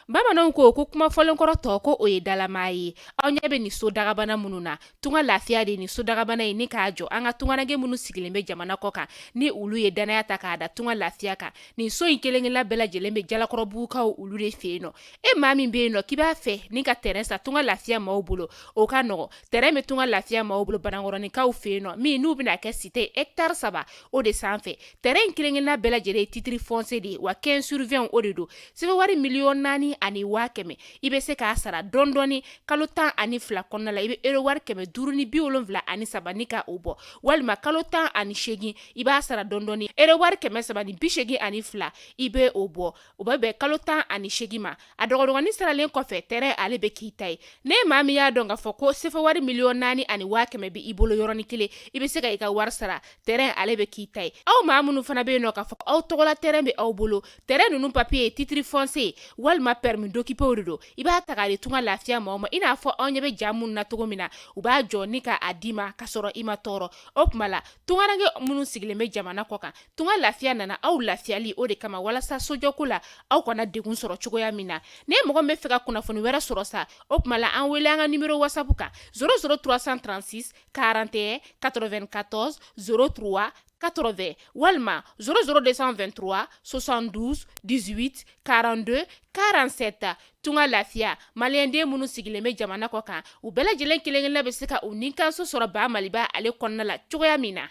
Bamananw ko kuma fɔlenkɔrɔ tɔ ko o ye dalama ye. Aw ɲɛ bɛ nin so dagabana minnu na, Tunga Lafiya de nin so dagabana in ni k'a jɔ. An ka tungaranke minnu sigilen bɛ jamana kɔ kan, ni olu ye dannaya ta k'a da Tunga Lafiya kan, nin so in kelenkelenna bɛɛ lajɛlen bɛ Jalakɔrɔbugukaw olu de fɛ yen nɔ. E maa min bɛ yen nɔ k'i b'a fɛ ni ka terrain san Tunga Lafiya maaw bolo, o ka nɔgɔ. Terrain bɛ Tunga Lafiya maaw bolo Banankɔrɔninkaw fɛ yen nɔ, min n'u bɛna kɛ cité hectare 3 o de sanfɛ. Terrain in kelenkelenna bɛɛ lajɛlen ye titre foncier de ye, wa 15 sur 20 o de don. CFA wari 4,100,000, i bɛ se k'a sara dɔɔni dɔɔni kalo 12 kɔnɔna la. I bɛ euro wari 573 ni ka o bɔ, walima kalo 18 i b'a sara dɔɔni dɔɔni, euro wari 382 i bɛ o bɔ. O bɛ bɛn kalo 18 ma. A dɔgɔdɔgɔnin saralen kɔfɛ, terrain ale bɛ k'i ta ye. Ne maa min y'a dɔn k'a fɔ ko CFA wari 4,100,000 bɛ i bolo yɔrɔnin kelen, i bɛ se ka i ka wari sara, terrain ale bɛ k'i ta ye. Aw maa minnu fana bɛ yen nɔ k'a fɔ aw tɔgɔla terrain bɛ aw bolo, terrain ninnu papier ye titre foncier walima permis d'occuper de don, i b'a ta k'a di Tunga Lafiya maaw ma. I n'a fɔ aw ɲɛ bɛ ja minnu na cogo min na, u b'a jɔ ni k'a d'i ma ka sɔrɔ i ma tɔɔrɔ. O tuma la, tungaranke minnu sigilen bɛ jamana kɔ kan, Tunga Lafiya nana aw lafiyali o de kama, walasa sojɔko la aw kana degun sɔrɔ cogoya min na. Ni mɔgɔ min bɛ fɛ ka kunnafoni wɛrɛ sɔrɔ sa, o tuma la an wele an ka numéro WhatsApp kan 00 336 41 94 03 80 walima 00 223 72 18 42 47. Tunga Lafiya, maliyɛnden minnu sigilen bɛ jamana kɔ kan, u bɛɛ lajɛlen kelen-kelenna bɛ se ka u nikanso sɔrɔ ba Maliba ale kɔnɔna la cogoya min na.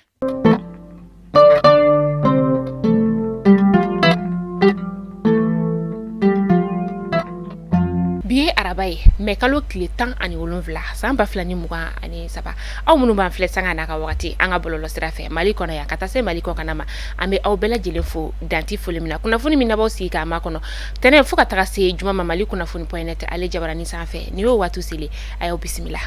Bi ye araba ye, mɛ kalo tile 17 san 2023. Aw minnu b'an filɛ sanga n'a ka wagati an ka bɔlɔlɔ sira fɛ Mali kɔnɔ yan ka taa se Mali kɔkanna ma, an bɛ aw bɛɛ lajɛlen fo danti foli min na. Kunnafoni min n'aw sigi k'a makɔnɔ tɛnɛn fo ka taga se juma ma, Mali kunnafoni point net ale jabaranin sanfɛ, nin y'o waati selen. A y'aw bisimila.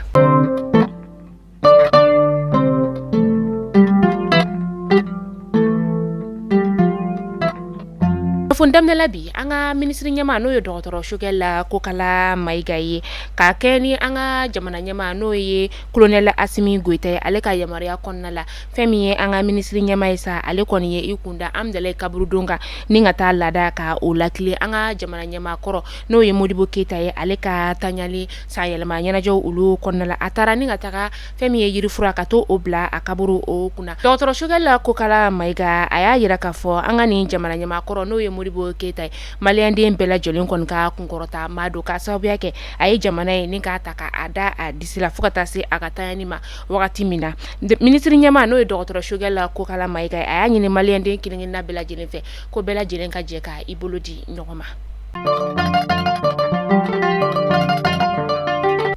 Kunnafoni daminɛ la bi, an ka minisiri ɲɛmaa n'o ye dɔgɔtɔrɔ Choguel Kokala Mayiga ye, ka kɛ ni an ka jamana ɲɛmaa n'o ye kolonɛli Asimi Goyita ye, ale ka yamaruya kɔnɔna la, fɛn min ye an ka minisiri ɲɛmaa ye sa, ale kɔni ye i kunda Hamdallaye kaburudon kan ni ka taa laada ka o latilen an ka jamana ɲɛmaa kɔrɔ n'o ye Modibo Keyita ye, ale ka taɲali san yɛlɛma ɲɛnajɛw olu kɔnɔna la. A taara ni ka taga fɛn min ye yirifura ka to o bila a kaburu o kunna. Dɔgɔtɔrɔ Choguel Kokala Mayiga, a y'a jira k'a fɔ an ka nin jamana ɲɛmaa kɔrɔ n'o ye Modibo Keyita ye, maliyɛnden bɛɛ lajɛlen kɔni ka kunkɔrɔta maa don, k'a sababuya kɛ a ye jamana ye ni k'a ta k'a da a disi la fo ka taa se a ka taɲani ma wagati min na. Minisiri ɲɛmaa n'o ye dɔgɔtɔrɔ Choguel Kokala Mayiga ye, a y'a ɲini maliyɛnden kelenkelenna bɛɛ lajɛlen fɛ ko bɛɛ lajɛlen ka jɛ ka i bolo di ɲɔgɔn ma.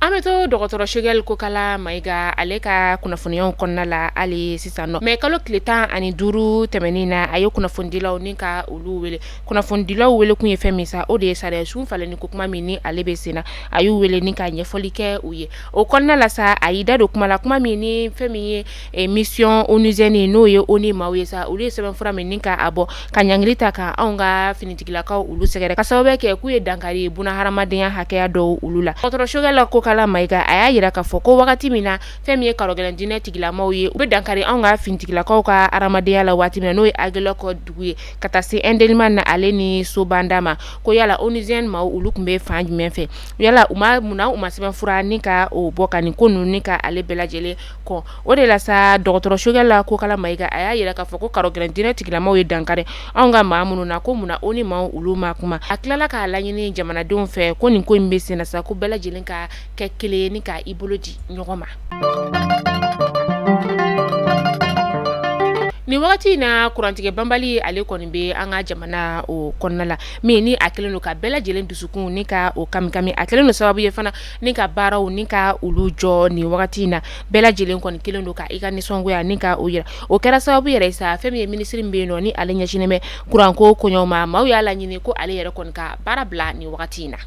An bɛ to dɔgɔtɔrɔ Choguel Kokala Mayiga ale ka kunnafoniyaw kɔnɔna la hali sisan nɔ. Mɛ kalo tile 15 tɛmɛnen na, a ye kunnafonidilaw ni ka olu wele. Kunnafonidilaw wele kun ye fɛn min sa, o de ye sariya sun falenni ko kuma min ni ale bɛ sen na. A y'u wele ni ka ɲɛfɔli kɛ u ye. O kɔnɔna la sa, a y'i da don kuma la, kuma min ni fɛn min ye mission onusienne n'o ye ONU maaw ye sa, olu ye sɛbɛnfura min ni k'a bɔ ka ɲangili ta ka anw ka finitigilakaw olu sɛgɛrɛ, ka sababu kɛ k'u ye dankari ye buna hadamadenya hakɛya dɔw olu la. Dɔgɔtɔrɔ Choguel Kokala Mayiga, a y'a jira k'a fɔ ko wagati min na fɛn min ye karɔgɛlɛn diinɛ tigilamaw ye, u bɛ dankari anw ka finitigilakaw ka hadamadenya la waati min na, n'o ye Aguelhok dugu ye ka taa se Indelimane na ale ni Sobane Da ma, ko yala onusienne maaw olu tun bɛ fan jumɛn fɛ? Yala u ma munna u ma sɛbɛnfura ni ka o bɔ ka nin ko ninnu ni ka ale bɛɛ lajɛlen kɔn? O de la sa, dɔgɔtɔrɔ Choguel Kokala Mayiga, a y'a jira k'a fɔ ko karɔgɛlɛn diinɛ tigilamaw ye dankari anw ka maa minnu na, ko munna ONU maaw olu ma kuma? A tilala k'a laɲini jamanadenw fɛ ko nin ko in bɛ sen na sa, ko bɛɛ lajɛlen ka kɛ kelen ye ni ka i bolo di ɲɔgɔn ma. Nin wagati in na, kurantigɛ banbali ale kɔni bɛ an ka jamana o kɔnɔna la, min ni a kɛlen don ka bɛɛ lajɛlen dusukun ni ka o kamikami. A kɛlen don sababu ye fana ni ka baaraw ni ka olu jɔ. Nin wagati in na, bɛɛ lajɛlen kɔni kɛlen don ka i ka nisɔngoya ni ka o yira. O kɛra sababu yɛrɛ sa, fɛn min ye minisiri min bɛ yen nɔ ni ale ɲɛsinnen bɛ kuranko koɲɛw ma, maaw y'a laɲini ko ale yɛrɛ kɔni ka baara bila nin wagati in na.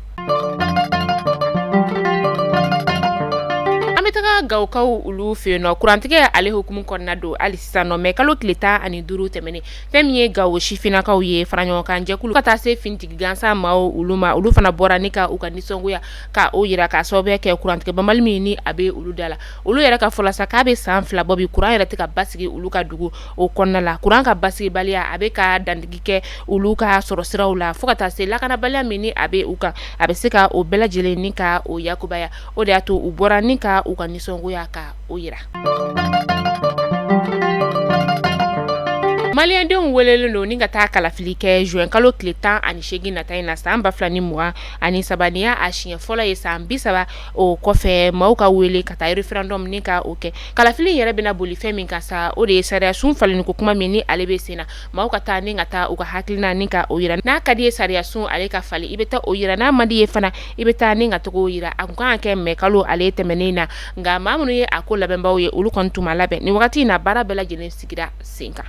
An bɛ taga taa Gawokaw olu fɛ yen nɔ, kurantigɛ ale hukumu kɔnɔna don hali sisan nɔ. Mɛ kalo tile 15 tɛmɛnen, fɛn min ye Gawo sifinnakaw ye, faraɲɔgɔnkan jɛkulu ka taa se finitigi gansan maaw olu ma, olu fana bɔra ni ka u ka nisɔngoya ka o yira k'a sababuya kɛ kurantigɛ banbali min ni a bɛ olu da la. Olu yɛrɛ ka fɔ la sa, k'a bɛ san 2 bɔ bi, kuran yɛrɛ tɛ ka basigi olu ka dugu o kɔnɔna la. Kuran ka basigibaliya a bɛ ka dantigi kɛ olu ka sɔrɔ siraw la, fo ka taa se lakanabaliya min ni a bɛ u kan, a bɛ se ka o bɛɛ lajɛlen ni ka o yakubaya. O de y'a to u bɔra ni ka u ka nisɔngoya ka o yira. Maliyɛndenw welelen don ni ka taa kalafili kɛ juin kalo tile 18 nata in na san 2023. Nin y'a siɲɛ fɔlɔ ye san 30 o kɔfɛ maaw ka wele ka taa référendum ni ka o kɛ. Kalafili yɛrɛ bɛna boli fɛn min kan sa, o de ye sariyasun falenni ko kuma min ni ale bɛ sen na. Maaw ka taa ni ka taa u ka hakilina ni ka o yira. N'a ka di ye sariyasun ale ka falen, i bɛ taa o yira. N'a man di ye fana, i bɛ taa ni ka taga o yira. A kun kan ka kɛ mɛ kalo ale tɛmɛnen na, nka maa minnu ye a ko labɛnbaw ye, olu kɔni tun ma labɛn. Nin wagati in na, baara bɛɛ lajɛlen sigira sen kan.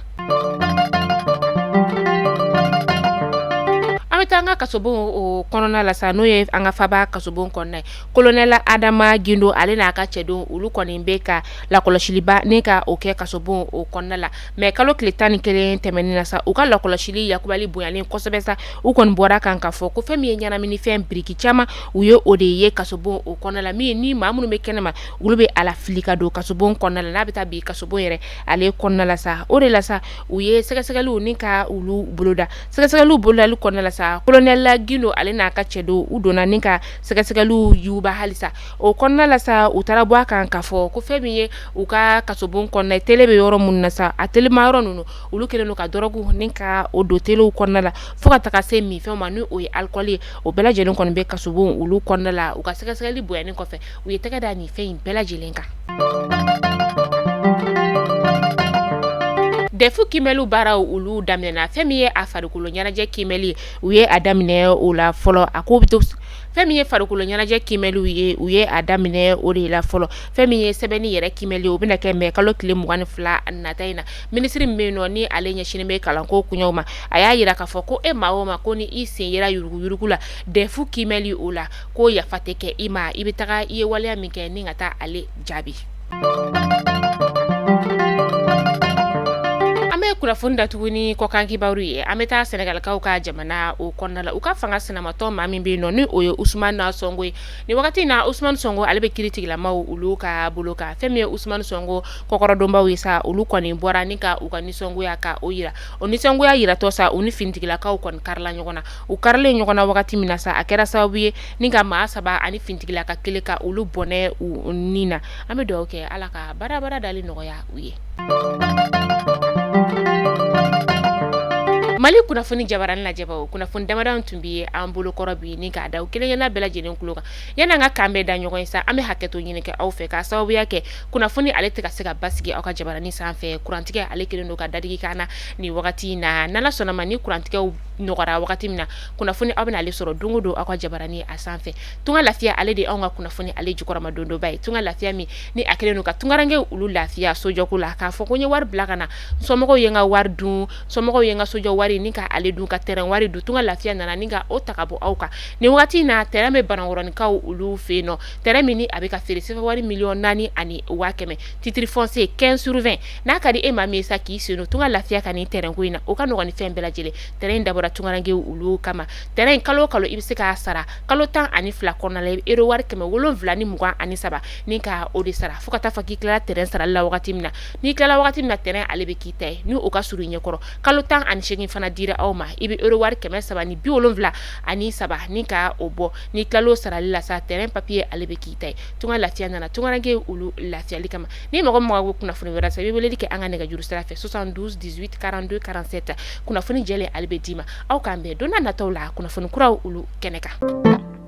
An bɛ taa an ka kasobon o kɔnɔna la sa, n'o ye an ka faba kasobon kɔnɔna ye. Kolonɛli Adama Gindo ale n'a ka cɛdenw, olu kɔni bɛ ka lakɔlɔsiliba ni ka o kɛ kasobon o kɔnɔna la. Mɛ kalo tile 11 tɛmɛnen na sa, u ka lakɔlɔsili yakubali bonyalen kosɛbɛ sa, u kɔni bɔra kan k'a fɔ ko fɛn min ye ɲɛnaminifɛn biriki caman, u ye o de ye kasobon o kɔnɔna la, min ni maa minnu bɛ kɛnɛma, olu bɛ a lafili ka don kasobon kɔnɔna la, n'a bɛ taa bin kasobon yɛrɛ ale kɔnɔna la sa. O de la sa, u ye sɛgɛsɛgɛliw ni ka olu boloda. Sɛgɛsɛgɛliw bolodali kɔnɔna la sa, kolonɛli Gindo ale n'a ka cɛdenw, u donna ni ka sɛgɛsɛgɛliw yuguba halisa. O kɔnɔna la sa, u taara bɔ a kan k'a fɔ ko fɛn min ye u ka kasobon kɔnɔna tele bɛ yɔrɔ minnu na sa, a telema yɔrɔ ninnu, olu kɛlen don ka dɔrɔgu ni ka o don telew kɔnɔna la, fo ka taga se minfɛnw ma, ni o ye alikɔli ye. O bɛɛ lajɛlen kɔni bɛ kasobon olu kɔnɔna la. U ka sɛgɛsɛgɛli bonyanen kɔfɛ, u ye tɛgɛ da nin fɛn in bɛɛ lajɛlen kan. Dɛfu kiimɛliw baaraw olu daminɛna. Fɛn min ye a farikolo ɲɛnajɛ kiimɛli, u ye a daminɛ o la fɔlɔ. A ko bɛ to fɛn min ye farikolo ɲɛnajɛ kiimɛliw ye, u ye a daminɛ o de la fɔlɔ. Fɛn min ye sɛbɛnni yɛrɛ kiimɛli, o bɛna kɛ mɛ kalo tile 22 nata in na. Minisiri min bɛ yen nɔ, ni ale ɲɛsinnen bɛ kalanko koɲɛw ma, a y'a yira k'a fɔ ko e maa o maa ko ni i sen yera yuruguyurugu la dɛfu kiimɛli o la, ko yafa tɛ kɛ i ma, i bɛ taga i ye waleya min kɛ ni ka taa ale jaabi. An bɛ kunnafoni datugu ni kɔkan kibaru ye. An bɛ taa Sɛnɛgalikaw ka jamana o kɔnɔna la. U ka fanga sinamatɔn maa min bɛ yen nɔ, ni o ye Usumani Sɔnko ye, nin wagati in na, Usumani Sɔnko ale bɛ kiritigilamaw olu ka bolo kan. Fɛn min ye Usumani Sɔnko kɔkɔrɔdonbaw ye sa, olu kɔni bɔra ni ka u ka nisɔngoya ka o yira. O nisɔngoya yiratɔ sa, u ni finitigilakaw kɔni karila ɲɔgɔn na. U karilen ɲɔgɔn na wagati min na sa, a kɛra sababu ye ni ka maa saba ani finitigilaka kelen ka olu bɔnɛ u ni na. An bɛ dugawu kɛ, Ala ka baarabara dali nɔgɔya u ye. Mali kunnafoni jabarani lajɛbaw, kunnafoni damadɔ tun bɛ an bolokɔrɔ bi ni k'a da aw kelenkelenna bɛɛ lajɛlen tulo kan. Yanni an ka kan bɛɛ da ɲɔgɔn ye sa, an bɛ hakɛto ɲini kɛ aw fɛ k'a sababuya kɛ kunnafoni ale tɛ ka se ka basigi aw ka jabarani sanfɛ. Kurantigɛ ale kɛlen don ka dadigi k'an na nin wagati in na. N'Ala sɔnna ma, ni kurantigɛw nɔgɔra wagati min na, kunnafoni aw bɛna ale sɔrɔ don o don aw ka jabarani a sanfɛ. Tunga Lafiya ale de anw ka kunnafoni ale jukɔrɔma dondoba ye. Tunga Lafiya min ni a kɛlen don ka tungarankew olu lafiya sojɔko la, k'a fɔ ko n ye wari bila ka na, somɔgɔw ye n ka wari dun, somɔgɔw ye n ka sojɔ wari ni ka ale dun, ka terrain wari dun. Tunga Lafiya nana ni ka o ta ka bɔ aw kan. Nin wagati in na, terrain bɛ Banankɔrɔnikaw olu fɛ yen nɔ, terrain min ni a bɛ ka feere sefa wari 4,100,000, titre foncier 15 sur 20. N'a ka di e maa min ye sa k'i sen don Tunga Lafiya ka nin terrain ko in na, o ka nɔgɔn ni fɛn bɛɛ lajɛlen. Terrain in dabɔra tungarankew olu kama. Terrain in, kalo o kalo i bɛ se k'a sara kalo 12 kɔnɔna la, i bɛ euro wari 723 ni ka o de sara, fo ka taa fɔ k'i tilala terrain sarali la wagati min na. N'i tilala wagati min na, terrain ale bɛ k'i ta ye. Ni o ka surun i ɲɛkɔrɔ, kalo 18 fana dira aw ma, i bɛ euro wari 373 ni ka o bɔ. N'i tilal'o sarali la sa, terrain papier ale bɛ k'i ta ye. Tunga Lafiya nana tungaranke olu lafiyali kama. Ni mɔgɔ mako bɛ kunnafoni wɛrɛ sa, i bɛ weleli kɛ an ka nɛgɛjuru sira fɛ 72 18 42 47. Kunnafoni jɛlen ale bɛ d'i ma. Aw k'an bɛn don nataw la kunnafoni kuraw olu kɛnɛ kan.